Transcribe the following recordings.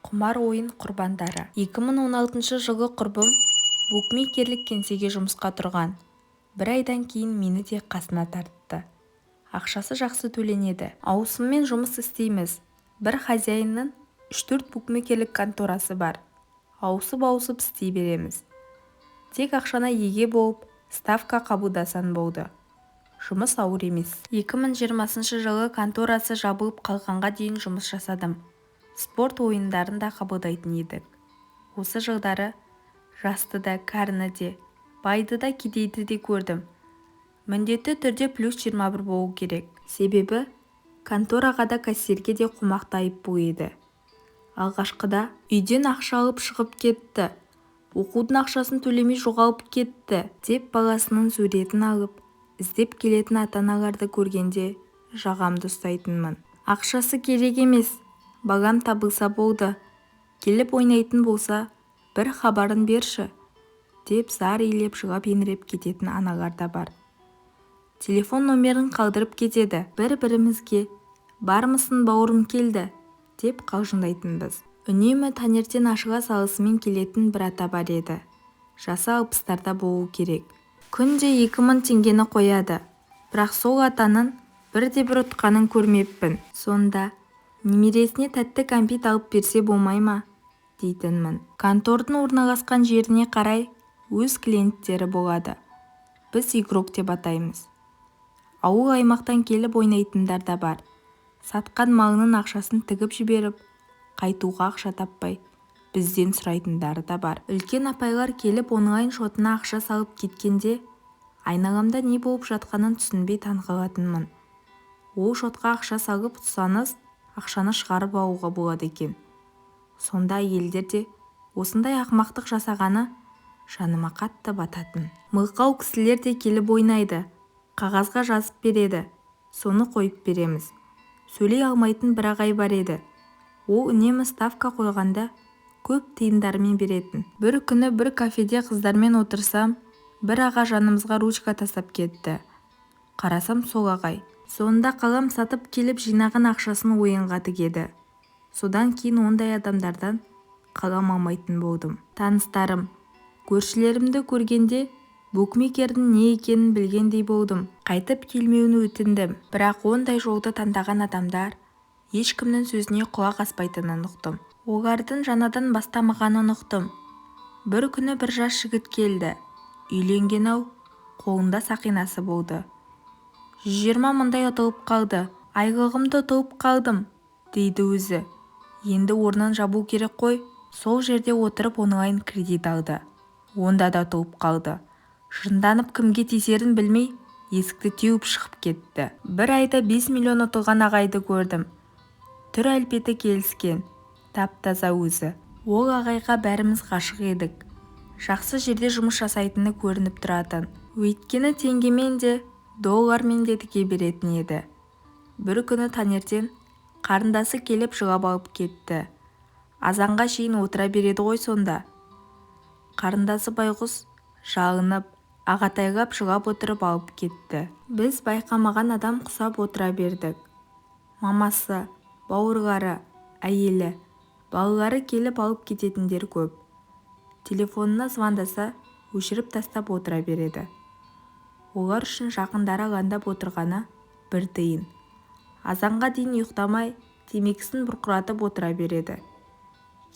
Құмар ойын құрбандары. 2016 жылы құрбым букмекерлік кеңсеге жұмысқа тұрған. Бір айдан кейін мені де қасына тартты. Ақшасы жақсы төленеді. Ауысыммен жұмыс істейміз. Бір хозяинның үш-төрт букмекерлік конторасы бар. Ауысып-ауысып істей береміз. Тек ақшаны еге болып, ставка қабылдасаң болды. Жұмыс ауыр емес. 2020 жылы конторасы жабылып қалғанға дейін жұмыс жасадым. Спорт ойындарын да қабылдайтын едік. Осы жылдары жасты да, кәріні де, байды да, кедейді де көрдім. Міндетті түрде плюс 21 болу керек. Себебі, контораға да кассирге де қомақты айыппұл еді. Алғашқыда үйден ақша алып шығып кетті, оқудың ақшасын төлемей жоғалып кетті деп баласының суретін алып, іздеп келетін ата-аналарды көргенде жағамды ұстайтынмын. Ақшасы керек емес, балам табылса болды, келіп ойнайтын болса бір хабарын берші деп зар илеп жылап-еңіреп кететін аналар да бар. Телефон номерін қалдырып кетеді. Бір-бірімізге «Бармысың, бауырым келді» деп қалжыңдайтынбыз. Үнемі таңертең ашыла салысымен келетін бір ата бар еді. Жасы 60-тарда болу керек. Күнде 2000 теңгені қояды. Бірақ сол атаның бірде-бір ұтқанын көрмеппін. Сонда немересіне тәтті кәмпит алып берсе болмай ма дейтінмін. Контордың орналасқан жеріне қарай өз клиенттері болады. Біз игрок деп атаймыз. Ауыл-аймақтан келіп ойнайтындар да бар. Сатқан малының ақшасын тігіп жіберіп, қайтуға ақша таппай, бізден сұрайтындары да бар. Үлкен апайлар келіп онлайн шотына ақша салып кеткенде, айналамда не болып жатқанын түсінбей таңғалатынмын. Ол шотқа ақша салып ұтсаңыз, ақшаны шығарып алуға болады екен. Сонда әйелдер де осындай ақымақтық жасағаны жаныма қатты бататын. Мылқау кісілер де келіп ойнайды. Қағазға жазып береді, соны қойып береміз. Сөйлей алмайтын бір ағай бар еді. Ол үнемі ставка қойғанда көп тиындармен беретін. Бір күні бір кафеде қыздармен отырсам, бір аға жанымызға ручка тастап кетті. Қарасам, сол ағай. Сонда қалам сатып келіп жинаған ақшасын ойынға тігеді. Содан кейін ондай адамдардан қалам алмайтын болдым. Таныстарым, көршілерімді көргенде букмекердің не екенін білгендей болдым. Қайтып келмеуін өтіндім. Бірақ ондай жолды таңдаған адамдар ешкімнің сөзіне құлақ аспайтынын ұқтым. Олардың жаңадан бастамағанын ұқтым. Бір күні бір жас жігіт келді. Үйленген-ау, қолында сақинасы болды. 120 мыңдай ұтылып қалды. Айлығымды ұтылып қалдым, дейді өзі. Енді орнын жабу керек қой. Сол жерде отырып онлайн кредит алды. Онда да ұтылып қалды. Жынданып кімге тиісерін білмей, есікті теуіп шығып кетті. Бір айда 5 миллион ұтылған ағайды көрдім. Түр әлпеті келіскен, тап-таза өзі. Ол ағайға бәріміз ғашық едік. Жақсы жерде жұмыс жасайтыны көрініп тұратын. Өйткені теңгемен де, доллармен де тіге беретін еді. Бір күні таңертең қарындасы келіп жылап алып кетті. Азанға шейін отыра береді ғой сонда. Қарындасы байғұс жалынып, ағатайлап жылап отырып алып кетті. Біз байқамаған адам құсап отыра бердік. Мамасы, бауырлары, әйелі, балалары келіп алып кететіндер көп. Телефонына звондаса, өшіріп тастап отыра береді. Олар үшін жақындары алаңдап отырғаны бір тиын. Азанға дейін ұйықтамай, темекісін бұрқыратып отыра береді.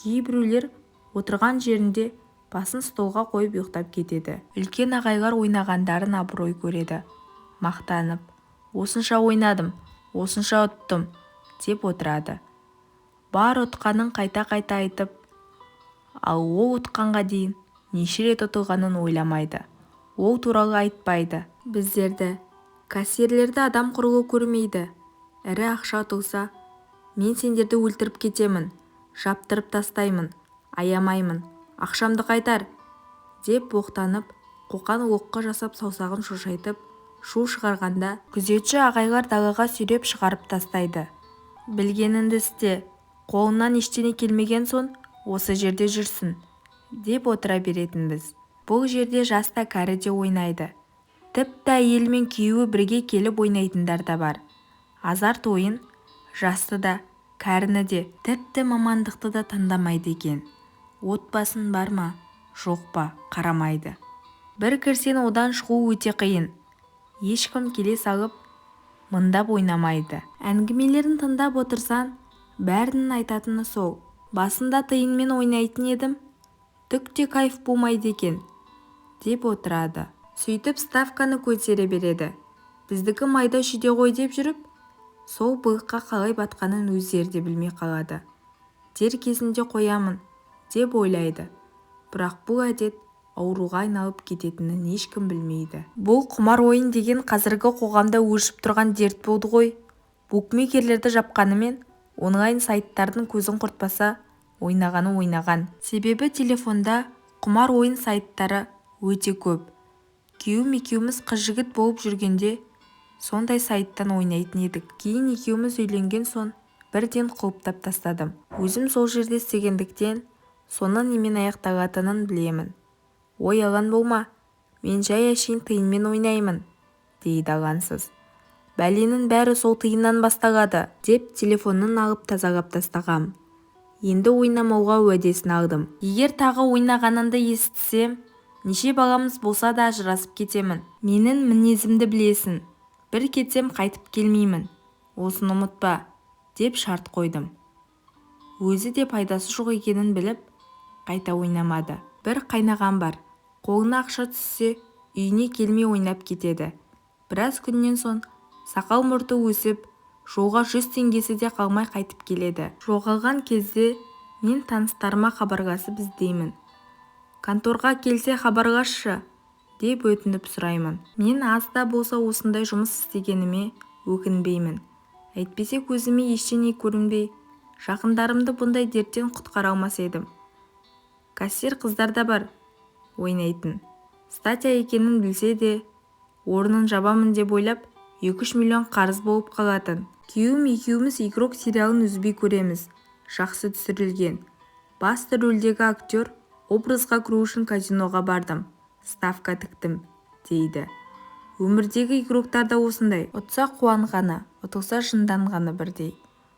Кейбіреулер отырған жерінде басын столға қойып ұйықтап кетеді. Үлкен ағайлар ойнағандарын абырой көреді. Мақтанып, осынша ойнадым, осынша ұттым деп отырады. Бар ұтқанын қайта-қайта айтып, ал ол ұтқанға дейін неше рет ұтылғанын ойламайды. Ол туралы айтпайды. Біздерді, кассирлерді адам құрлы көрмейді. Ірі ақша ұтылса, мен сендерді өлтіріп кетемін, жаптырып тастаймын, аямаймын, ақшамды қайтар, деп боқтанып, қоқан-лоққы жасап саусағын шошайтып, шу шығарғанда, күзетші ағайлар далаға сүйреп шығарып тастайды. Білгеніңді істе, қолыңнан ештеңе келмеген соң осы жерде жүрсің, деп отыра беретінбіз. Бұл жерде жас та кәрі де ойнайды. Тіпті әйелі мен күйеуі бірге келіп ойнайтындар да бар. Азарт ойын жасты да, Кәріні де, тіпті мамандықты да таңдамайды екен. Отбасын бар ма, жоқ па, қарамайды. Бір кірсең одан шығу өте қиын. Ешкім келе салып мыңдап ойнамайды. Әңгімелерін тыңдап отырсаң, бәрінің айтатыны сол. Басында тиынмен ойнайтын едім, түк те кайф болмайды екен деп отырады. Сөйтіп ставканы көтере береді. Біздікі майда-шүйде ғой деп жүріп, сол былыққа қалай батқанын өздері де білмей қалады. Дер кезінде қоямын деп ойлайды. Бірақ бұл әдет ауруға айналып кететінін ешкім білмейді. Бұл құмар ойын деген қазіргі қоғамда өршіп тұрған дерт болды ғой. Букмекерлерді жапқанымен, онлайн сайттардың көзін құртпаса, ойнағаны ойнаған. Себебі телефонда құмар ойын сайттары өте көп. Күйеуім екеуміз қыз-жігіт болып жүргенде сондай сайттан ойнайтын едік. Кейін екеуміз үйленген соң бірден құлыптап тастадым. Өзім сол жерде істегендіктен соңы немен аяқталатынын білемін. Ой, алаң болма, мен жай әшейін тиынмен ойнаймын, дейді алаңсыз. Бәленің бәрі сол тиыннан басталады, деп телефонын алып тазалап тастағам. Енді ойнамауға уәдесін алдым. Егер тағы ойнағаныңды естісем, неше баламыз болса да ажырасып кетемін. Менің мінезімді білесің, бір кетсем қайтып келмеймін. Осыны ұмытпа, деп шарт қойдым. Өзі де пайдасы жоқ екенін біліп, қайта ойнамады. Бір қайнағам бар. Қолына ақша түссе, үйіне келмей ойнап кетеді. Біраз күннен соң сақал-мұрты өсіп, жолға 100 теңгесі де қалмай қайтып келеді. Жоғалған кезде мен таныстарыма хабарласып іздеймін. Конторға келсе хабарласшы, деп өтініп сұраймын. Мен аз да болса осындай жұмыс істегеніме өкінбеймін. Әйтпесе көзіме ештеңе көрінбей, жақындарымды бұндай дерттен құтқара алмас едім. Кассир қыздар да бар ойнайтын. Статья екенін білсе де, орнын жабамын деп ойлап, 2-3 миллион қарыз болып қалатын. Күйеуім екеуміз «Игрок» сериалын үзбей көреміз. Жақсы түсірілген. Басты рөлдегі актер образға кіру үшін казиноға бардым, ставка тіктім, дейді. Өмірдегі игроктар да осындай. Ұтса қуанғаны, ұтылса жынданғаны бірдей.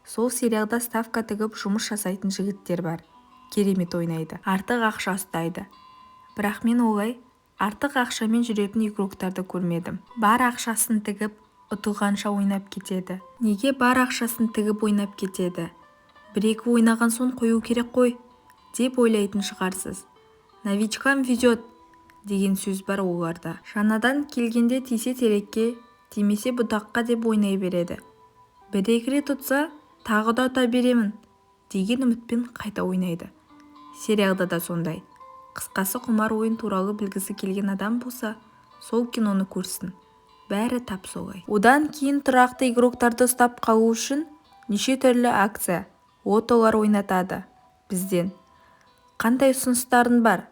Сол сериалда ставка тігіп жұмыс жасайтын жігіттер бар. Керемет ойнайды. Артық ақша ұстайды. Бірақ мен олай артық ақшамен жүретін игроктарды көрмедім. Бар ақшасын тігіп, ұтылғанша ойнап кетеді. Неге бар ақшасын тігіп ойнап кетеді? Бір-екі ойнаған соң қою керек қой, деп ойлайтын шығарсыз. Новичкам везет деген сөз бар оларда. Жаңадан келгенде тисе терекке, тимесе бұтаққа деп ойнай береді. Бір-екі рет ұтса, тағы да ұта беремін деген үмітпен қайта ойнайды. Сериалда да сондай. Қысқасы, құмар ойын туралы білгісі келген адам болса, сол киноны көрсін. Бәрі тап солай. Одан кейін тұрақты игроктарды ұстап қалу үшін неше түрлі акция, лотолар ойнатады. Бізден қандай ұсыныстарың бар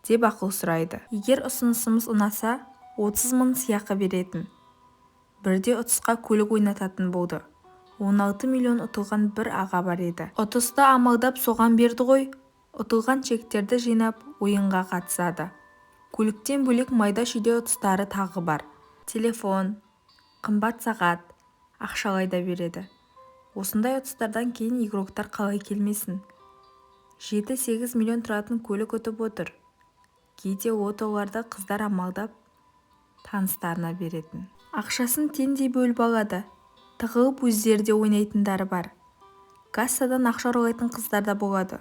деп ақыл сұрайды. Егер ұсынысымыз ұнаса, 30 мың сыйақы беретін. Бірде ұтысқа көлік ойнататын болды. 16 миллион ұтылған бір аға бар еді. Ұтысты амалдап соған берді ғой. Ұтылған чектерді жинап, ойынға қатысады. Көліктен бөлек майда-шүйде ұтыстары тағы бар. Телефон, қымбат сағат, ақшалай да береді. Осындай ұтыстардан кейін игроктар қалай келмесін? 7-8 миллион тұратын көлік ұтып отыр. Кейде лотоларды қыздар амалдап таныстарына беретін. Ақшасын теңдей бөліп алады. Тығылып өздері де ойнайтындары бар. Кассадан ақша ұрлайтын қыздар да болады.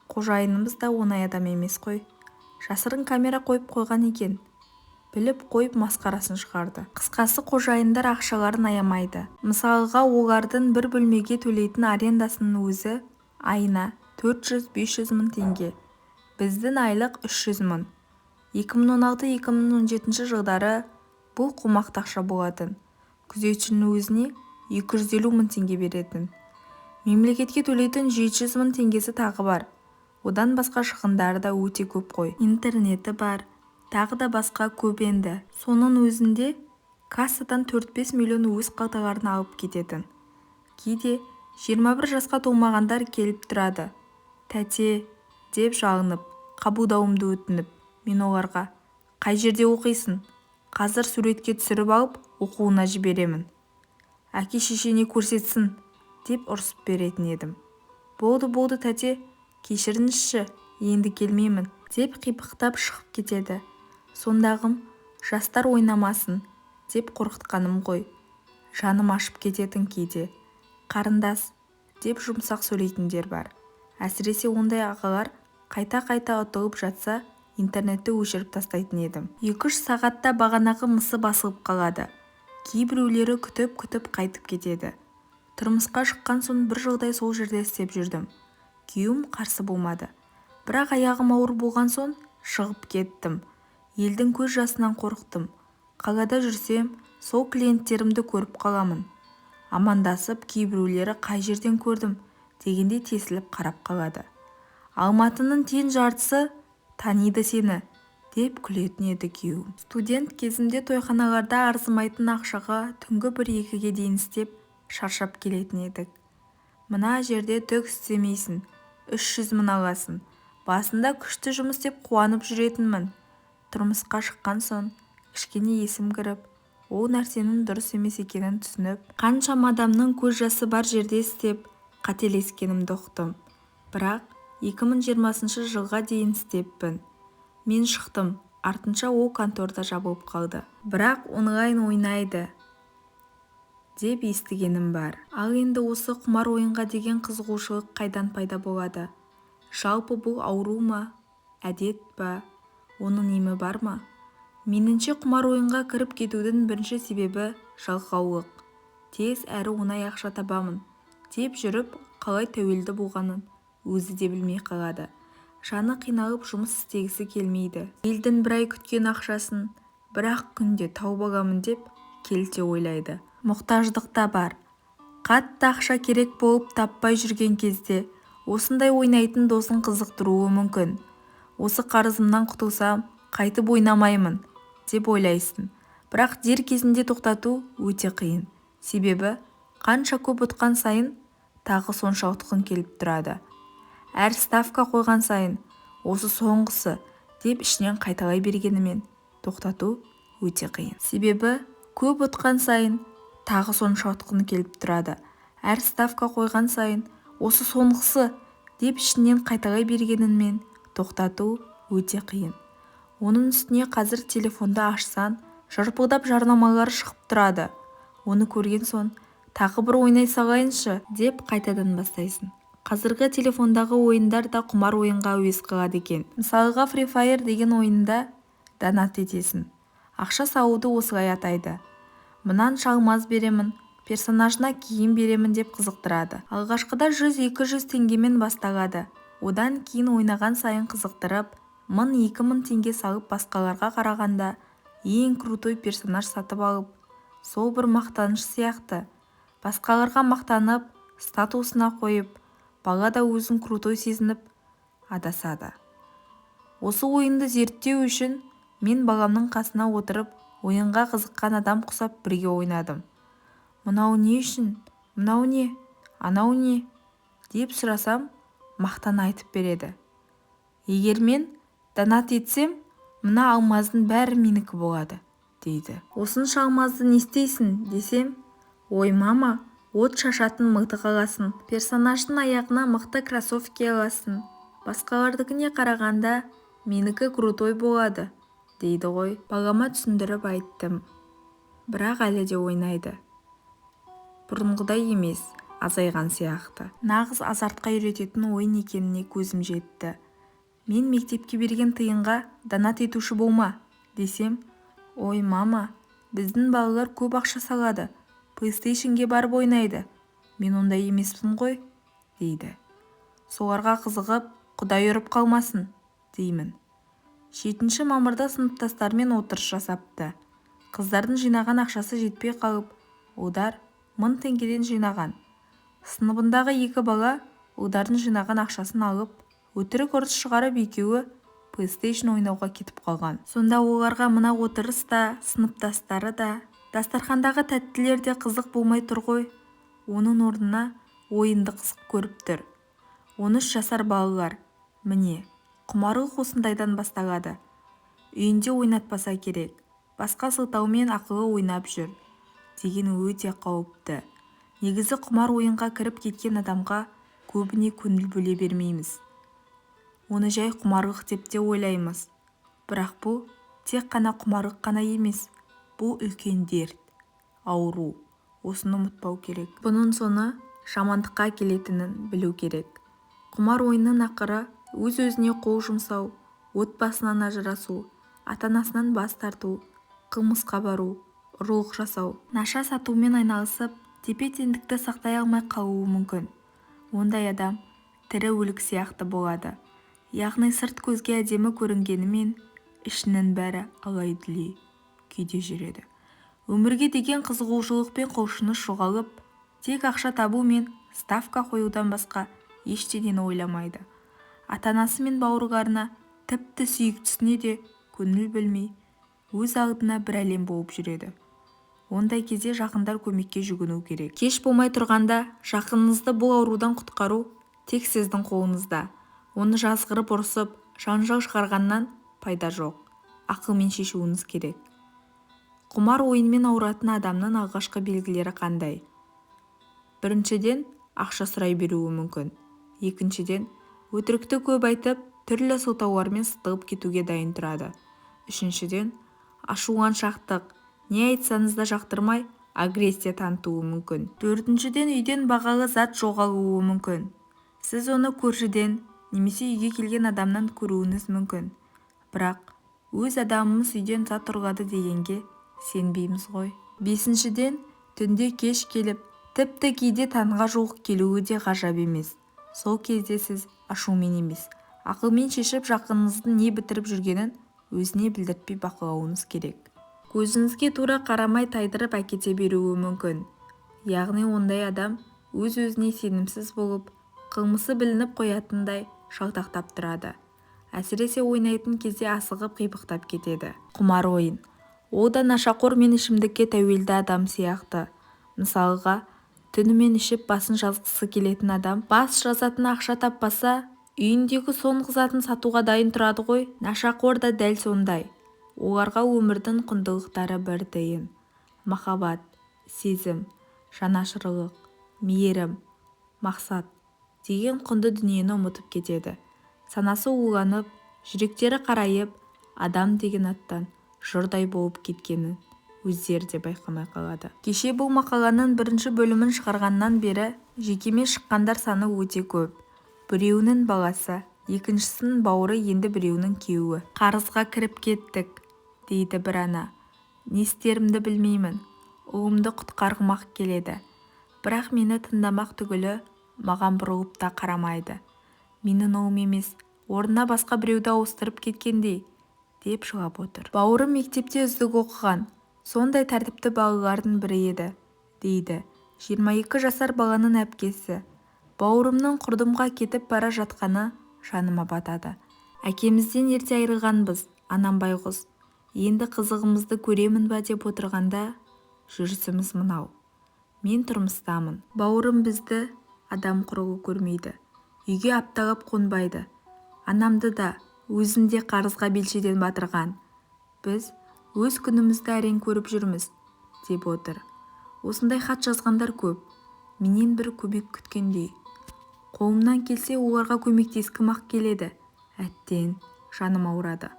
Қожайынымыз да оңай адам емес қой. Жасырын камера қойып қойған екен. Біліп қойып масқарасын шығарды. Қысқасы, қожайындар ақшаларын аямайды. Мысалға, олардың бір бөлмеге төлейтін арендасының өзі айына 400-500 мың теңге. Біздің айлық 300 мың. 2016-2017 жылдары бұл қомақты ақша болатын. Күзетшінің өзіне 250 мың теңге беретін. Мемлекетке төлейтін 700 мың теңгесі тағы бар. Одан басқа шығындары да өте көп қой. Интернеті бар, тағы да басқа көп енді. Соның өзінде кассадан 4-5 миллион өз қалталарына алып кететін. Кейде 21 жасқа толмағандар келіп тұрады. Тәте деп жалынып, қабылдауымды өтініп, мен оларға: "Қай жерде оқисың? Қазір суретке түсіріп алып, оқуына жіберемін. Әке-шешеңе көрсетсін" Деп ұрсып беретін едім. Болды, болды, тәте, кешіріңізші, енді келмеймін, деп қипақтап шығып кетеді. Сондағым жастар ойнамасын деп қорқытқаным ғой. Жаным ашып кететін кейде. Қарындас деп жұмсақ сөйлейтіндер бар. Әсіресе ондай ағалар қайта-қайта ұтылып жатса, интернетті өшіріп тастайтын едім. 2-3 сағатта бағанағы мысы басылып қалады. Кейбіреулері күтіп-күтіп қайтып кетеді. Тұрмысқа шыққан соң бір жылдай сол жерде істеп жүрдім. Күйеуім қарсы болмады. Бірақ аяғым ауыр болған соң шығып кеттім. Елдің көз жасынан қорықтым. Қалада жүрсем, сол клиенттерімді көріп қаламын. Амандасып, кейбіреулері қай жерден көрдім дегендей тесіліп қарап қалады. Алматының тең жартысы таниды сені, деп күлетін еді күйеуім. Студент кезімде тойханаларда арзымайтын ақшаға түнгі 1-2-ге дейін істеп, шаршап келетін едік. Мына жерде түк істемейсің, 300 мың аласың. Басында күшті жұмыс деп қуанып жүретінмін. Тұрмысқа шыққан соң кішкене есім кіріп, ол нәрсенің дұрыс емес екенін түсініп, қаншама адамның көз жасы бар жерде істеп, қателескенімді ұқтым. Бірақ 2020 жылға дейін істеппін. Мен шықтым, артынша ол конторда жабылып қалды. Бірақ онлайн ойнайды деп естігенім бар. Ал енді осы құмар ойынға деген қызығушылық қайдан пайда болады? Жалпы бұл ауру ма, әдет па, оның емі бар ма? Меніңше, құмар ойынға кіріп кетудің бірінші себебі жалқаулық. Тез әрі оңай ақша табамын деп жүріп, қалай тәуелді болғанын өзі де білмей қалады. Жаны қиналып жұмыс істегісі келмейді. Елдің бір ай күткен ақшасын бір-ақ күнде тауып аламын деп келте ойлайды. Мұқтаждық та бар. Қатты ақша керек болып таппай жүрген кезде осындай ойнайтын досын қызықтыруы мүмкін. Осы қарызымнан құтылсам, қайтып ойнамаймын деп ойлайсың. Бірақ дер кезінде тоқтату өте қиын. Себебі қанша көп ұтқан сайын тағы сонша ұтқың келіп тұрады. Әр ставка қойған сайын осы соңғысы деп ішінен қайталай бергенімен тоқтату өте қиын. Себебі көп ұтқан сайын тағы сонша ұтқың келіп тұрады. Әр ставка қойған сайын осы соңғысы деп ішінен қайталай бергенінмен тоқтату өте қиын. Оның үстіне қазір телефонды ашсаң, жырпылдап жарнамалар шығып тұрады. Оны көрген соң тағы бір ойнай салайыншы деп қайтадан бастайсың. Қазіргі телефондағы ойындар да құмар ойынға әуес қылады екен. Мысалға, Free Fire деген ойында донат етесің. Ақша салуды осылай атайды. Мынанша алмаз беремін, персонажына киім беремін деп қызықтырады. Алғашқыда 100-200 теңгемен басталады. Одан кейін ойнаған сайын қызықтырып, 1000-2000 теңге салып, басқаларға қарағанда ең крутой персонаж сатып алып, сол бір мақтаныш сияқты. Басқаларға мақтанып, статусына қойып, бала да өзін крутой сезініп, адасады. Осы ойынды зерттеу үшін мен баламның қасына отырып, ойынға қызыққан адам құсап бірге ойнадым. Мынау не үшін, мынау не, анау не деп сұрасам, мақтана айтып береді. Егер мен донат етсем, мына алмаздың бәрі менікі болады, дейді. Осынша алмазды не істейсің десем, ой мама, от шашатын мылтық аласың, персонаждың аяғына мықты кроссовки аласың, басқалардікіне қарағанда менікі крутой болады, дейді ғой. Балама түсіндіріп айттым. Бірақ әлі де ойнайды. Бұрынғыдай емес, азайған сияқты. Нағыз азартқа үйрететін ойын екеніне көзім жетті. Мен мектепке берген тиынға донат етуші болма, десем, ой мама, біздің балалар көп ақша салады, PlayStationге барып ойнайды, мен ондай емеспін ғой, дейді. Соларға қызығып, құдай ұрып қалмасын, деймін. 7 мамырда сыныптастарымен отырыс жасапты. Қыздардың жинаған ақшасы жетпей қалып, ұлдар 1000 теңгеден жинаған. Сыныбындағы екі бала ұлдардың жинаған ақшасын алып, өтірік ұрыс шығарып, екеуі PlayStation ойнауға кетіп қалған. Сонда оларға мына отырыс та, сыныптастары да, дастархандағы тәттілер де қызық болмай тұр ғой. Оның орнына ойынды қызық көріп тұр. 13 жасар балалар, міне, құмарлық осындайдан басталады. Үйінде ойнатпаса керек, басқа сылтаумен ақылы ойнап жүр деген өте қауіпті. Негізі құмар ойынға кіріп кеткен адамға көбіне көңіл бөле бермейміз. Оны жай құмарлық деп те ойлаймыз. Бірақ бұл тек қана құмарлық қана емес, бұл үлкен дерт, ауру. Осыны ұмытпау керек. Бұның соңы жамандыққа әкелетінін білу керек. Құмар ойынның ақыры өз-өзіне қол жұмсау, отбасынан ажырасу, ата-анасынан бас тарту, қылмысқа бару, ұрлық жасау, наша сатумен айналысып, тепе-теңдікті сақтай алмай қалуы мүмкін. Ондай адам тірі өлік сияқты болады. Яғни сырт көзге әдемі көрінгенімен, ішінің бәрі алай-дүлей күйде жүреді. Өмірге деген қызығушылық пен құлшыныс жоғалып, тек ақша табу мен ставка қоюдан басқа ештеңені ойламайды. Ата-анасы мен бауырларына, тіпті сүйіктісіне де көңіл бөлмей, өз алдына бір әлем болып жүреді. Ондай кезде жақындар көмекке жүгіну керек. Кеш болмай тұрғанда жақыныңызды бұл аурудан құтқару тек сіздің қолыңызда. Оны жазғырып ұрсып, жанжал шығарғаннан пайда жоқ. Ақылмен шешуіңіз керек. Құмар ойынмен ауыратын адамның алғашқы белгілері қандай? Біріншіден, ақша сұрай беруі мүмкін. Екіншіден, өтірікті көп айтып, түрлі сылтаулармен сытылып кетуге дайын тұрады. Үшіншіден, ашуланшақтық, не айтсаңыз да жақтырмай, агрессия танытуы мүмкін. Төртіншіден, үйден бағалы зат жоғалуы мүмкін. Сіз оны көршіден немесе үйге келген адамнан көруіңіз мүмкін. Бірақ өз адамымыз үйден зат ұрлады дегенге сенбейміз ғой. Бесіншіден, түнде кеш келіп, тіпті кейде таңға жуық келуі де ғажап емес. Сол кезде сіз ашумен емес, ақылмен шешіп, жақыныңыздың не бітіріп жүргенін өзіне білдіртпей бақылауыңыз керек. Көзіңізге тура қарамай тайдырып әкете беруі мүмкін. Яғни ондай адам өз-өзіне сенімсіз болып, қылмысы білініп қоятындай жалтақтап тұрады. Әсіресе ойнайтын кезде асығып қипақтап кетеді. Құмар ойын. Ол да нашақор мен ішімдікке тәуелді адам сияқты. Мысалға, түнімен ішіп басын жазғысы келетін адам бас жазатын ақша таппаса, үйіндегі соңғы затын сатуға дайын тұрады ғой. Нашақор да дәл сондай. Оларға өмірдің құндылықтары бір тиын. Махаббат, сезім, жанашырлық, мейірім, мақсат деген құнды дүниені ұмытып кетеді. Санасы уланып, жүректері қарайып, адам деген аттан жұрдай болып кеткенін өздері де байқамай қалады. Кеше бұл мақаланың бірінші бөлімін шығарғаннан бері жекеме шыққандар саны өте көп. Біреуінің баласы, екіншісінің бауыры, енді біреуінің күйеуі. Қарызға кіріп кеттік, дейді бір ана. Не істерімді білмеймін. Ұлымды құтқарғым-ақ келеді. Бірақ мені тыңдамақ түгілі, маған бұрылып та қарамайды. Менің ұлым емес, орнына басқа біреуді ауыстырып кеткендей, деп жылап отыр. Бауырым мектепте үздік оқыған, сондай тәртіпті балалардың бірі еді, дейді 22 жасар баланың әпкесі. Бауырымның құрдымға кетіп бара жатқаны жаныма батады. Әкемізден ерте айырылғанбыз, анам байғұс. Енді қызығымызды көремін ба деп отырғанда, жүрісіміз мынау. Мен тұрмыстамын. Бауырым бізді адам құрлы көрмейді. Үйге апталап қонбайды. Анамды да, өзін де қарызға белшеден батырған. Біз өз күнімізді әрең көріп жүрміз, деп отыр. Осындай хат жазғандар көп. Менен бір көмек күткендей. Қолымнан келсе оларға көмектескім-ақ келеді. Әттең, жаным ауырады.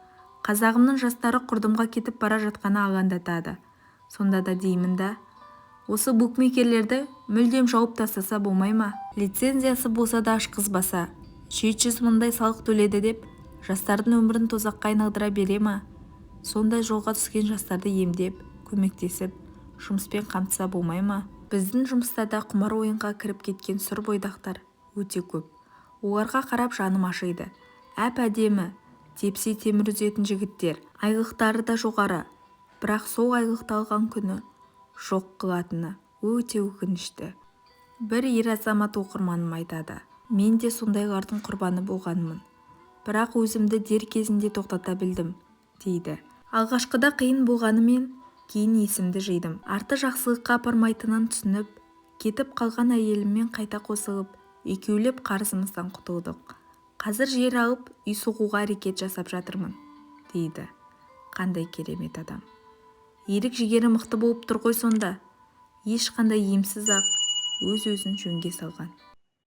Қазағымның жастары құрдымға кетіп бара жатқаны алаңдатады. Сонда да деймін да, осы букмекерлерді мүлдем жауып тастаса болмай ма? Лицензиясы болса да ашқызбаса, 700 мыңдай салық төледі деп, жастардың өмірін тозаққа айналдыра бере ма? Сондай жолға түскен жастарды емдеп, көмектесіп, жұмыспен қамтыса болмай ма? Біздің жұмыста да құмар ойынға кіріп кеткен сұр бойдақтар өте көп. Оларға қарап жаным ашиды. Әп-әдемі, тепсе темір үзетін жігіттер. Айлықтары да жоғары. Бірақ сол айлықты алған күні жоқ қылатыны өте өкінішті. Бір ер азамат оқырманым айтады. Мен де сондайлардың құрбаны болғанмын. Бірақ өзімді дер кезінде тоқтата білдім, дейді. Алғашқыда қиын болғанымен, кейін есімді жидым. Арты жақсылыққа апармайтынын түсініп, кетіп қалған әйеліммен қайта қосылып, екеулеп қарызымыздан құтылдық. Қазір жер алып, үй соғуға әрекет жасап жатырмын, дейді. Қандай керемет адам. Ерік жігері мықты болып тұр ғой сонда. Ешқандай емсіз-ақ Өз-өзін жөнге салған.